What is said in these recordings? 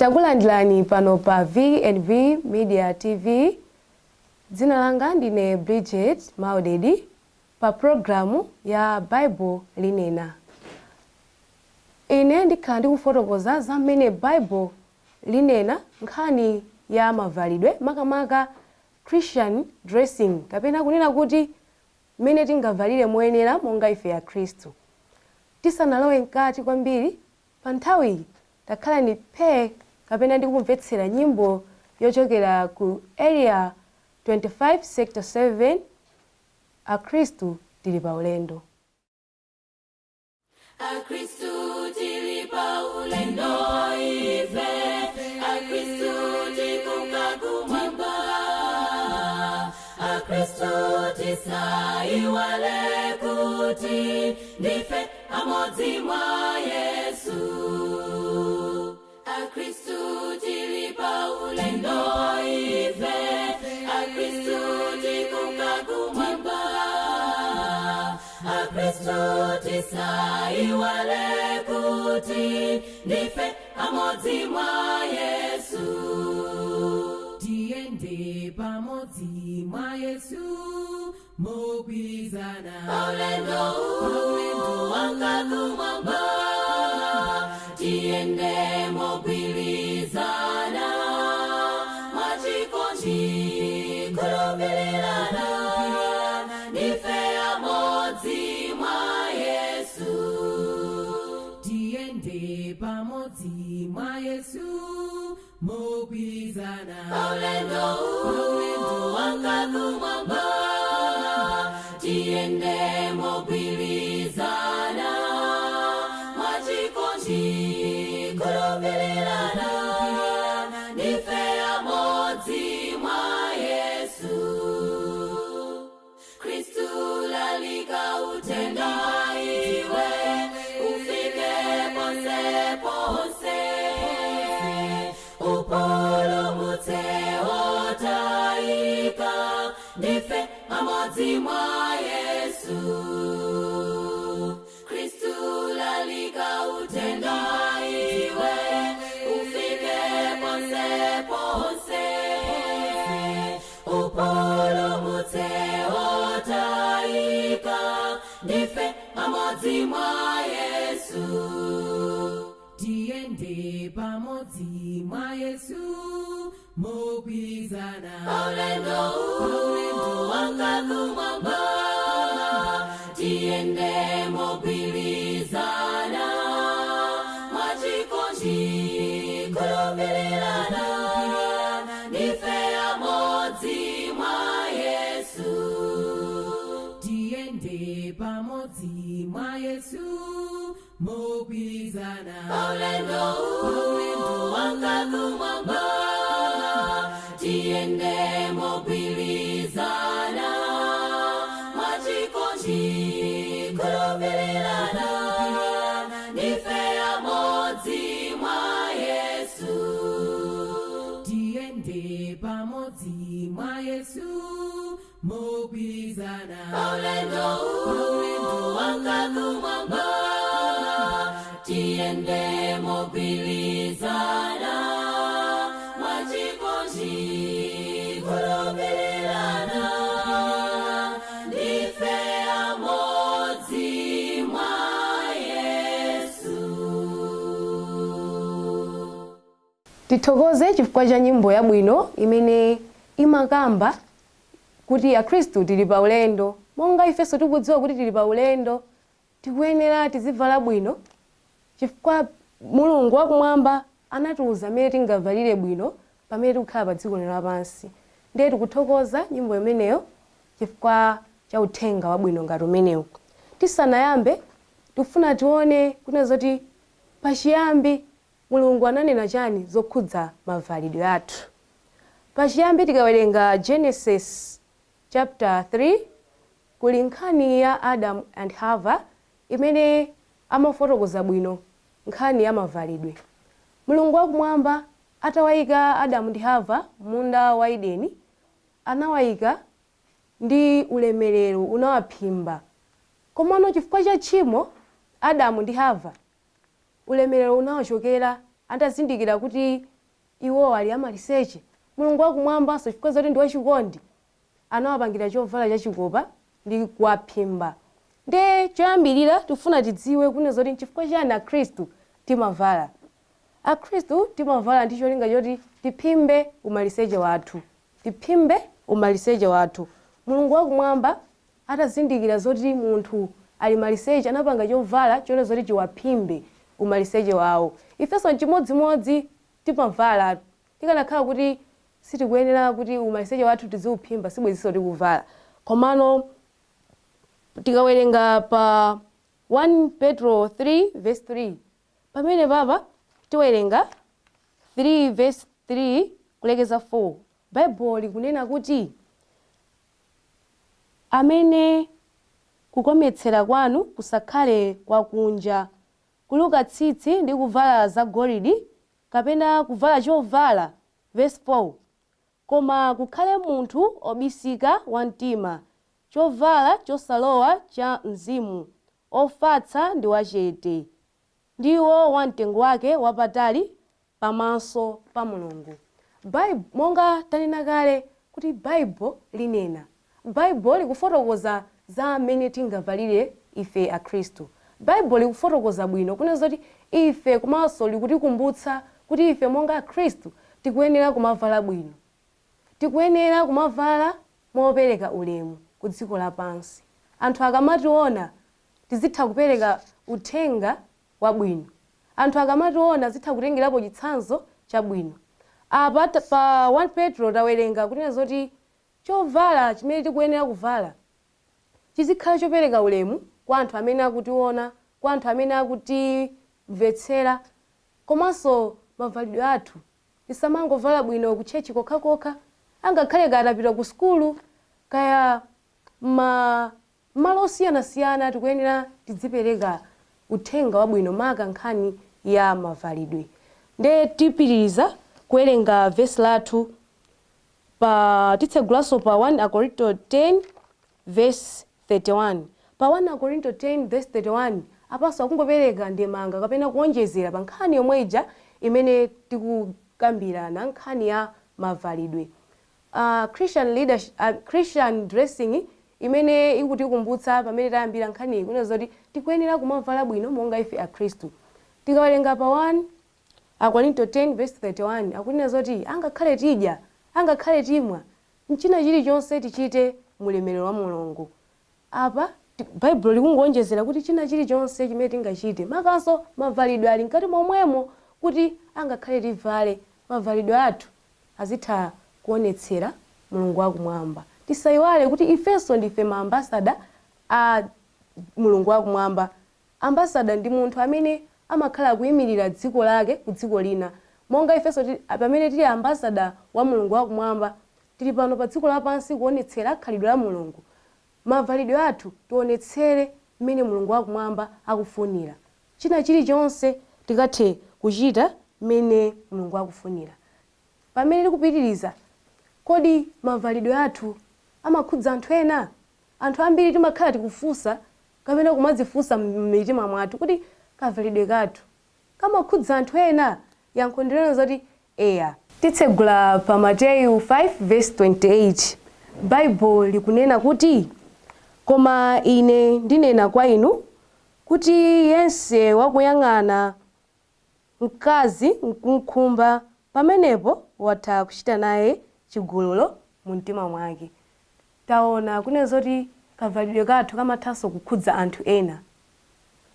Takulandirani pano pa V&V Media TV. Dzina langa ndine Bridget Maudedi pa programu ya Bible Linena. Ine ndikhala ndikufotokoza za mmene Bible linena nkhani ya mavalidwe, makamaka Christian dressing, kapena kunena kuti mmene tingavalire moyenera monga ife Akhristu. Tisanalowe mkati kwambiri, pa nthawiyi takhalani phee kapena ndi kumvetsera nyimbo yochokera ku Area 25 Sector 7, Akhristu Tili Pa Ulendo. Akristu tili pa ulendo ife, Akristu tikunka kumwamba. Akristu tisaiwale kuti ndife amodzi mwa Yesu. Akristu tili pa ulendo ife, Akristu tikunka kumwamba. Akristu tisaiwale kuti ndife amodzi mwa Yesu. Tiyende pamodzi mwa Yesu mogwirizana. Paulendo wonka kumwamba, tiyende mogwirizana, mwachikondi khulupirirana, ndife amodzi mwa Yesu. Tiyende pamodzi mwa Yesu mogwirizana. Paulendo wonka kumwamba, tiyende mogwirizana, mwachikondi khulupirirana, ndife amodzi mwa Yesu. Kristu lalika uthenga iwe, ufike ponse ponse, upulumutse otayika, ndife amodzi mwa Yesu. Kristu lalika uthenga iwe, ufike ponse ponse, upulumutse otayika, ndife amodzi mwa Yesu. Tiyende pamodzi mwa Yesu mogwirizana. Paulendo wonka kumwamba, tiyende mogwirizana, mwachikondi khulupirirana, ndife amodzi mwa Yesu. Tiyende pamodzi mwa Yesu mogwirizana. Paulendo wonka kumwamba, tiyende mogwirizana, mwachikondi khulupirirana, ndife amodzi mwa Yesu. Tiyende pamodzi mwa Yesu mogwirizana. Paulendo wonka kumwamba, tiyende mogwirizana, mwachikondi khulupirirana, ndife amodzi mwa Yesu. Tithokoze chifukwa cha nyimbo yabwino imene imakamba kuti Akhristu tili pa ulendo. Monga ifenso tikudziwa kuti tili pa ulendo, tikuyenera tizivala bwino chifukwa Mulungu wakumwamba anatiuza mmene tingavalire bwino pamene tikukhala pa dziko lino lapansi. Ndiye tikuthokoza nyimbo imeneyo chifukwa cha uthenga wabwino ngati umenewu. Tisanayambe, tikufuna tione kunena zoti pachiyambi Mulungu ananena chani zokhudza mavalidwe athu. Pachiyambi tikawerenga Genesis chapter 3, kuli nkhani ya Adam and Hava imene amafotokoza bwino nkhani ya mavalidwe. Mulungu wakumwamba atawayika Adamu ndi Hava m'munda wa Edeni, anawayika ndi ulemerero unawaphimba. Komano chifukwa cha tchimo, Adamu ndi Hava ulemerero unawachokera. Atazindikira kuti iwo ali amaliseche, Mulungu wakumwambanso, chifukwa zoti ndi wachikondi, anawapangira chovala chachikopa ndi kuwaphimba. Nde choyambirira tifuna tidziwe kunena zoti nchifukwa chani Akhristu timavala. Akhristu timavala ndi cholinga choti tiphimbe umaliseche wathu, tiphimbe umaliseche wathu. Mulungu wakumwamba atazindikira zoti munthu ali maliseche, anapanga chovala chone zoti chiwaphimbe umaliseche wawo. Ifenso nchimodzimodzi, timavala. Tikanakhala kuti sitikuyenera kuti umaliseche wathu tiziuphimba, sibwezinso tikuvala. Komano tikawerenga pa 1 Petro 3 verse 3, pamene papa tiwerenga 3 verse 3 kulekeza 4, Baibulo likunena kuti, "Amene kukometsera kwanu kusakhale kwakunja, kuluka tsitsi ndi kuvala zagolidi kapena kuvala chovala," verse 4, "koma kukhale munthu obisika wamtima, chovala chosalowa cha mzimu ofatsa ndi wachete, ndiwo wamtengo wake wapatali pamaso pa Mulungu." Monga tanena kale kuti Baibulo linena, Baibulo likufotokoza za mmene tingavalire ife Akhristu. Baibulo likufotokoza bwino kunena zoti ife, komanso likutikumbutsa kuti ife monga Akhristu tikuyenera kumavala bwino, tikuyenera kumavala mopereka ulemu ku dziko lapansi. Anthu akamationa tizitha kupereka uthenga wabwino, anthu akamationa zitha kutengerapo chitsanzo chabwino. Apa pa 1 Petro tawerenga kunena zoti chovala chimene tikuyenera kuvala chizikhala chopereka ulemu kwa anthu amene akutiona, kwa anthu amene akutimvetsera. Komanso mavalidwe athu, tisamangovala bwino ku church kokhakokha. Angakhale kaya tapita ku sukulu, kaya ma malo osiyanasiyana, tikuyenera tidzipereka uthenga wabwino, maka nkhani ya mavalidwe. Nde tipitiriza kuwerenga vesi lathu pa, titsegulanso pa 1 Akorinto 10 verse 31. Pa 1 Akorinto 10 verse 31, apanso akungopereka ndemanga kapena kuonjezera pa nkhani yomwe ija imene tikukambirana, nkhani ya mavalidwe, Christian leadership, Christian dressing, imene ikutikumbutsa pamene tayambira nkhaniyi kunena zoti tikuyenera kumavala bwino monga ife Akhristu. Tikawerenga pa 1 Akorinto 10 verse 31, akunena zoti angakhale tidya, angakhale timwa, mchina chilichonse tichite mulemerero wa Mulungu. Apa Baibulo likungonjezera kuti china chilichonse chimene tingachite, makanso mavalidwe ali mkati momwemo, kuti angakhale tivale, mavalidwe athu azitha kuonetsera Mulungu wakumwamba. Tisayiwale kuti ifenso ndife maambasada a Mulungu wakumwamba. Ambasada ndi munthu amene amakhala kuyimirira dziko lake ku dziko lina. Monga ifenso pamene tili ambasada wa Mulungu wakumwamba, tili pano pa dziko lapansi kuonetsera khalidwe la Mulungu. Mavalidwe athu tionetsere mmene Mulungu wakumwamba akufunira. China chilichonse tikathe kuchita mmene Mulungu akufunira. Pamene tikupitiriza, kodi mavalidwe athu amakhudza anthu ena? Anthu ambiri timakhala tikufunsa kapena kumadzifunsa m'mitima mwathu kuti kavalidwe kathu kamakhudza anthu ena? Yankho ndilona zoti eya. Titsegula pa Mateyu 5 verse 28. Baibulo likunena kuti, "Koma ine ndinena kwa inu kuti yense wakuyang'ana mkazi nkumkhumba, pamenepo watha kuchita naye chigololo mu mtima mwake." Taona kunena zoti kavalidwe kathu kamathanso kukhudza anthu ena.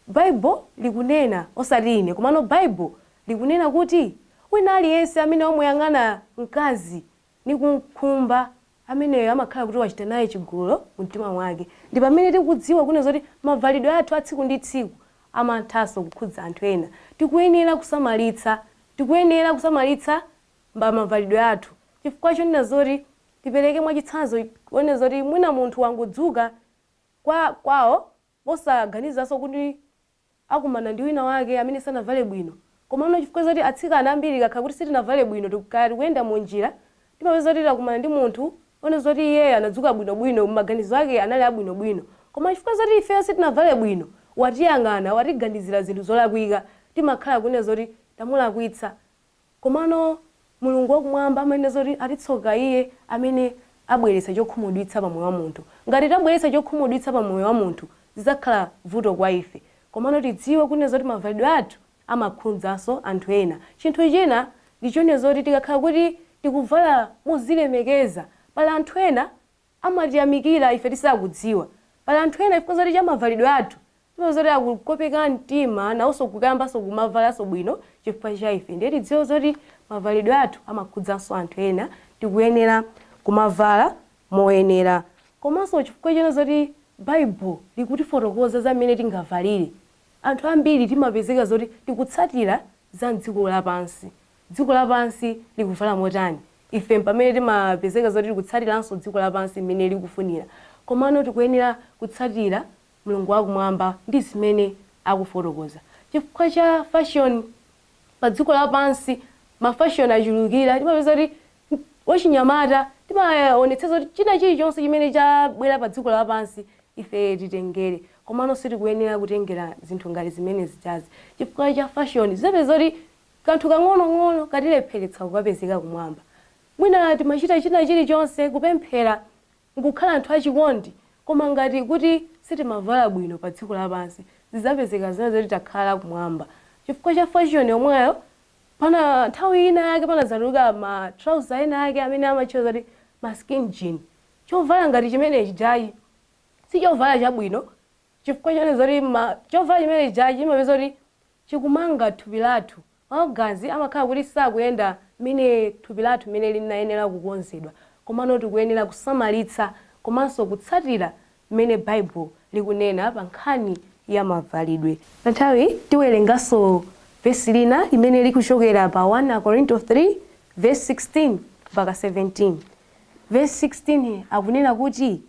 Baibulo likunena, osati ine, komano Baibulo likunena kuti wina aliyense amene wamuyang'ana mkazi ni kumkhumba, ameneyo amakhala kuti wachita naye chigololo mu mtima mwake. Ndi pamene tikudziwa kunena zoti mavalidwe athu a tsiku ndi tsiku amathanso kukhudza anthu ena. Tikuyenera kusamalitsa, tikuyenera kusamalitsa mba mavalidwe athu, chifukwa chonena zoti, tipereke mwachitsanzo, kuonena zoti mwina munthu wangodzuka kwa kwawo mosaganizanso kuti akumana ndi wina wake amene sanavale bwino. Komano chifukwa zoti atsikana ambiri kakhala kuti sitinavale bwino, kaya tikuyenda munjira, timapeza kuti takumana ndi munthu one zoti iyeyo anadzuka bwinobwino, maganizo ake anali abwinobwino, koma chifukwa zoti ifeyo sitinavale bwino, watiyang'ana, watiganizira zinthu zolakwika. Timakhala kunena zoti Tamulakwitsa. Komano Mulungu wakumwamba amanena zoti atitsoka iye amene abweretsa chokhumudwitsa pa moyo wa munthu. Ngati tabweretsa chokhumudwitsa pa moyo wa munthu, zidzakhala vuto kwa ife. Komano tidziwe kunena zoti mavalidwe athu amakhudzanso anthu ena. Chinthu china ndichonena zoti tikakhala kuti tikuvala mozilemekeza, pali anthu ena amatiyamikira ife tisakudziwa. Pali anthu ena chifukwa zoti cha mavalidwe athu, timapeza zoti akukopeka mtima nawonso kukayambanso kumavalanso bwino chifukwa cha ife. Ndiye tidziwe zoti mavalidwe athu amakhudzanso anthu ena, tikuyenera kumavala moyenera. Komanso chifukwa china zoti Baibulo likutifotokoza za mmene tingavalire, anthu ambiri timapezeka zoti tikutsatira za mdziko lapansi. Dziko lapansi likuvala motani, ife pamene timapezeka zoti tikutsatiranso dziko lapansi mmene likufunira. Komano tikuyenera kutsatira Mulungu wakumwamba ndi zimene akufotokoza. Chifukwa cha fashion pa dziko lapansi, mafashion achulukira, timapeza kuti wachinyamata timaonetsetsa kuti china chilichonse chimene chabwera pa dziko lapansi ife titengere. Komano sitikuyenera kutengera zinthu ngati zimene zijazi. Chifukwa cha fashion zipeza kuti kanthu kang'onong'ono katilepheretsa kukapezeka kumwamba. Mwina timachita china chilichonse, kupemphera, nkukhala anthu achikondi, koma ngati kuti sitimavala bwino pa dziko lapansi, zidzapezeka zina zoti takhala kumwamba chifukwa cha fashion yomweyo. Pana nthawi ina yake panadzatuluka ma trouser ena ake amene amatchedwa zoti ma skin jean. Chovala ngati chimenechi jayi si chovala chabwino, chifukwa chone zoti chovala chimenechi jayi chimapeza kuti chikumanga thupi lathu. Magazi amakhala kuti sakuyenda mmene thupi lathu mmene linayenera kukonzedwa. Komano tikuyenera kusamalitsa komanso kutsatira mmene Baibulo likunena pa nkhani ya mavalidwe. Pa nthawi tiwerenganso vesi lina limene likuchokera pa 1 Akorinto 3 verse 16 mpaka 17. Verse 16 akunena kuti,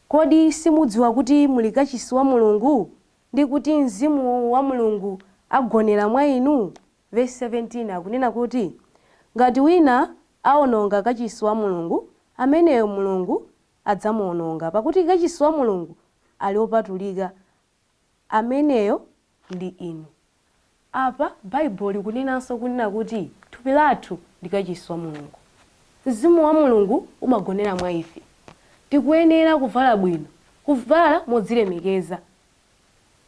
"Kodi simudziwa kuti muli kachisi wa Mulungu, ndi kuti Mzimu wa Mulungu agonera mwa inu?" Verse 17 akunena kuti, "Ngati wina awononga kachisi wa Mulungu, ameneyo Mulungu adzamuwononga, pakuti kachisi wa Mulungu ali wopatulika, ameneyo ndi inu." Apa Baibulo likunenanso kunena kuti thupi lathu ndi kachisi wa Mulungu. Mzimu wa Mulungu umagonera mwa ife. Tikuyenera kuvala bwino, kuvala modzilemekeza.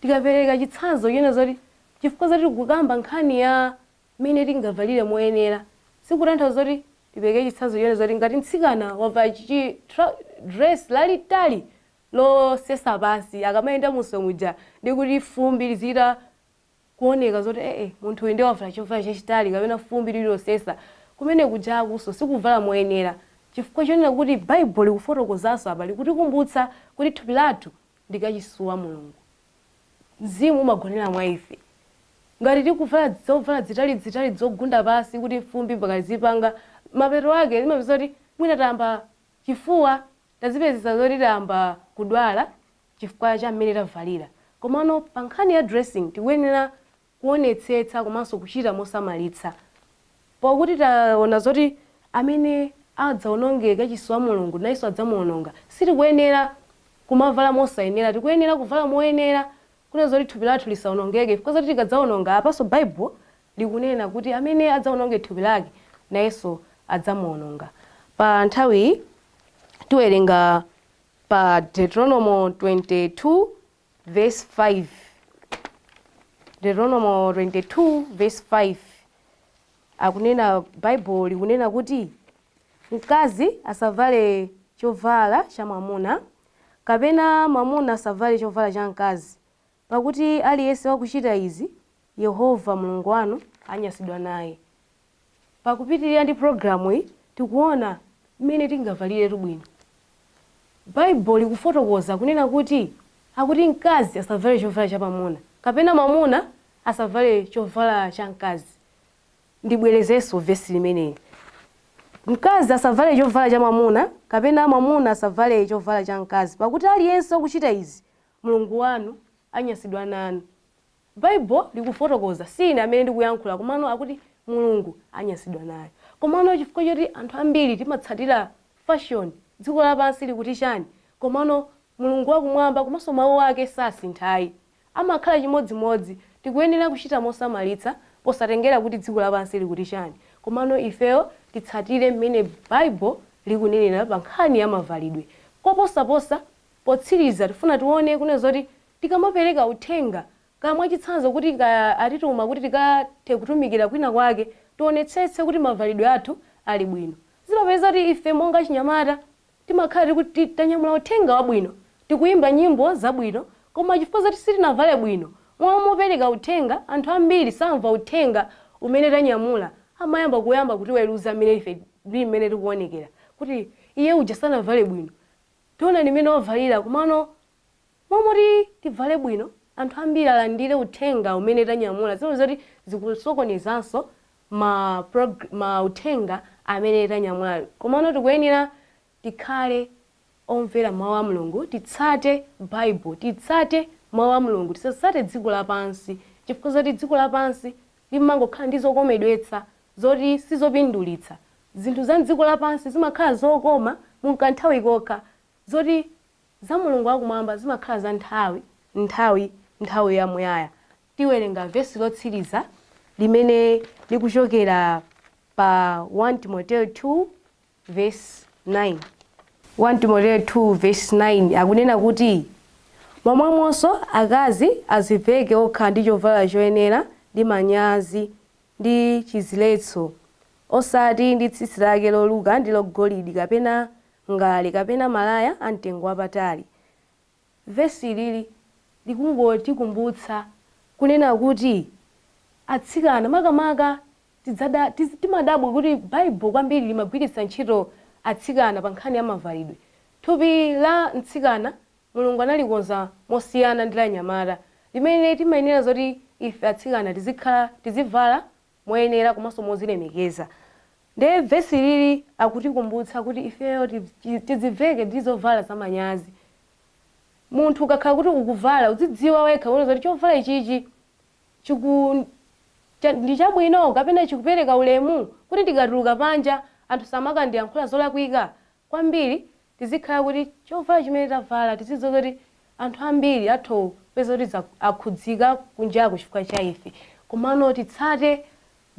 Tikapereka chitsanzo china zoti chifukwa zoti tikukamba nkhani ya mmene tingavalire moyenera, sikutanthauza zoti tipereke chitsanzo china zoti ngati mtsikana wavala dress lalitali losesa pansi, akamayenda munsewu muja ndi kuti fumbi lizita kuoneka zoti ee, munthu uyu ndiye wavala chovala chachitali kapena fumbi lililosesa, kumene kujakunso sikuvala moyenera, chifukwa chonena kuti Baibulo likufotokozanso apa, likutikumbutsa kuti thupi lathu ndi kachisi wa Mulungu, Mzimu umagonera mwa ife. Ngati tikuvala zovala zitalizitali zogunda pansi kuti fumbi mpaka lizipanga, mapeto ake limapeza kuti mwina tayamba chifuwa, tazipezesa zoti tayamba kudwala chifukwa cha mmene tavalira. Komano pa nkhani ya dressing tikuyenera kuonetsetsa komanso kuchita mosamalitsa, pakuti taona zoti amene adzaononge kachisi wa Mulungu nayenso adzamuononga. Sitikuyenera kumavala mosayenera, tikuyenera kuvala moyenera kunena zoti thupi lathu lisaonongeke, chifukwa zoti tikadzaononga, apanso Baibulo likunena kuti amene adzaononge thupi lake nayenso adzamuononga. Pa nthawiyi tiwerenga pa Deuteronomo 22 verse 5. Deuteronomo 22 verse 5 akunena, Baibulo likunena kuti, "Mkazi asavale chovala cha mwamuna, kapena mwamuna asavale chovala cha mkazi, pakuti aliyense wakuchita izi, Yehova Mulungu wanu anyansidwa naye." Pakupitirira ndi programu iyi, tikuona mmene tingavalire bwino. Baibulo likufotokoza kunena kuti akuti mkazi asavale chovala cha mwamuna kapena mwamuna asavale chovala cha mkazi. Ndibwerezenso vesi limeneli: "Mkazi asavale chovala cha mwamuna kapena mwamuna asavale chovala cha mkazi, pakuti aliyense wakuchita izi, Mulungu wanu anyansidwa nanu." Baibulo likufotokoza, si ine amene ndikuyankhula, komano akuti Mulungu anyansidwa naye. Komano chifukwa choti anthu ambiri timatsatira fashion, dziko lapansi likuti chani, komano Mulungu wakumwamba komanso mawu ake sasinthayi, amakhala chimodzimodzi. Tikuyenera kuchita mosamalitsa. Posatengera kuti dziko lapansi likuti chani, komano ifeyo titsatire mmene Baibulo likunenera pa nkhani ya mavalidwe. Koposaposa, potsiriza tifuna tione kunena zoti tikamapereka uthenga, kaya mwachitsanzo kuti kaya atituma kuti tikathe kutumikira kwina kwake, tionetsetse kuti mavalidwe athu ali bwino. Zimapeza kuti ife monga chinyamata timakhala tikuti tanyamula uthenga wabwino, tikuyimba nyimbo zabwino, koma chifukwa zoti sitinavale bwino, momwe mopereka uthenga anthu ambiri samva uthenga umene tanyamula, amayamba kuyamba kutiweruza mmene ife ndi mmene tikuonekera, kuti iye uja sanavale bwino, tiona mmene wavalira. Komano momoti tivale bwino, anthu ambiri alandire uthenga umene tanyamula, zimene zoti zikusokonezanso ma uthenga amene tanyamula. Komano tikuyenera tikhale omvera mawu a Mulungu, titsate Baibulo, titsate mawu a Mulungu, tisatsate dziko lapansi, chifukwa zoti dziko lapansi limangokhala ndi zokomedwetsa zoti sizopindulitsa. Zinthu za mdziko lapansi zimakhala zokoma munkanthawi kokha, zoti za Mulungu wakumwamba zimakhala za nthawi nthawi nthawi yamuyaya. Tiwerenga vesi lotsiriza limene likuchokera pa 1 Timoteo 2 verse 9. 1 Timoteo 2 verse 9 akunena kuti, "Momwemonso akazi aziveke okha ndi chovala choyenera ndi manyazi ndi chiziletso, osati ndi tsitsi lake loluka ndi lagolide kapena ngale kapena malaya amtengo wapatali." Vesi ilili likungotikumbutsa kunena kuti atsikana makamaka timadabwa kuti Baibulo kwambiri limagwiritsa ntchito atsikana pa nkhani ya mavalidwe. Thupi la mtsikana Mulungu analikonza mosiyana ndi la nyamata, limene timayenera zoti ife atsikana tizikhala tizivala moyenera komanso mozilemekeza. Ndiye vesi lili akutikumbutsa kuti ifeyo tiziveke ndi zovala zamanyazi. Munthu ukakhala kuti ukuvala, uzidziwa wekha kuona zoti chovala ichichi ndi chabwino kapena chikupereka ulemu, kuti ndikatuluka panja anthu samakandiyankhula zolakwika kwambiri. Tizikhala kuti chovala chimene tavala tizidziwa kuti anthu ambiri atha kupeza kuti akhudzika kunjaku chifukwa cha ife. Komano titsate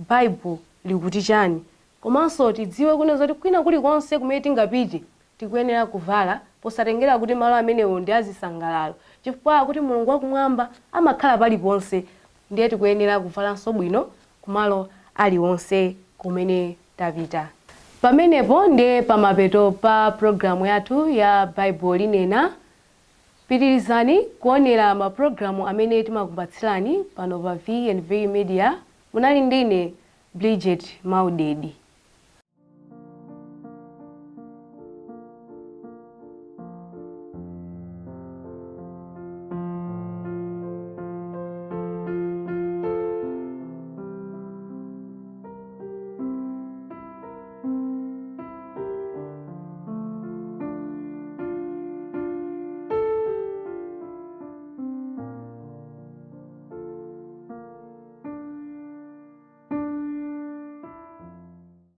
Baibulo likuti chani, komanso tidziwe kunena zoti kwina kulikonse kumene tingapite tikuyenera kuvala, posatengera kuti malo amenewo ndi azisangalalo, chifukwa kuti Mulungu wakumwamba amakhala paliponse. Ndiye tikuyenera kuvalanso bwino kumalo aliwonse kumene tapita. Pamenepo ndiye pamapeto pa pulogalamu yathu ya Baibulo Linena. Pitirizani kuonera mapulogalamu amene timakupatsirani pano pa V&V Media. Munali ndine Bridget Maudedi.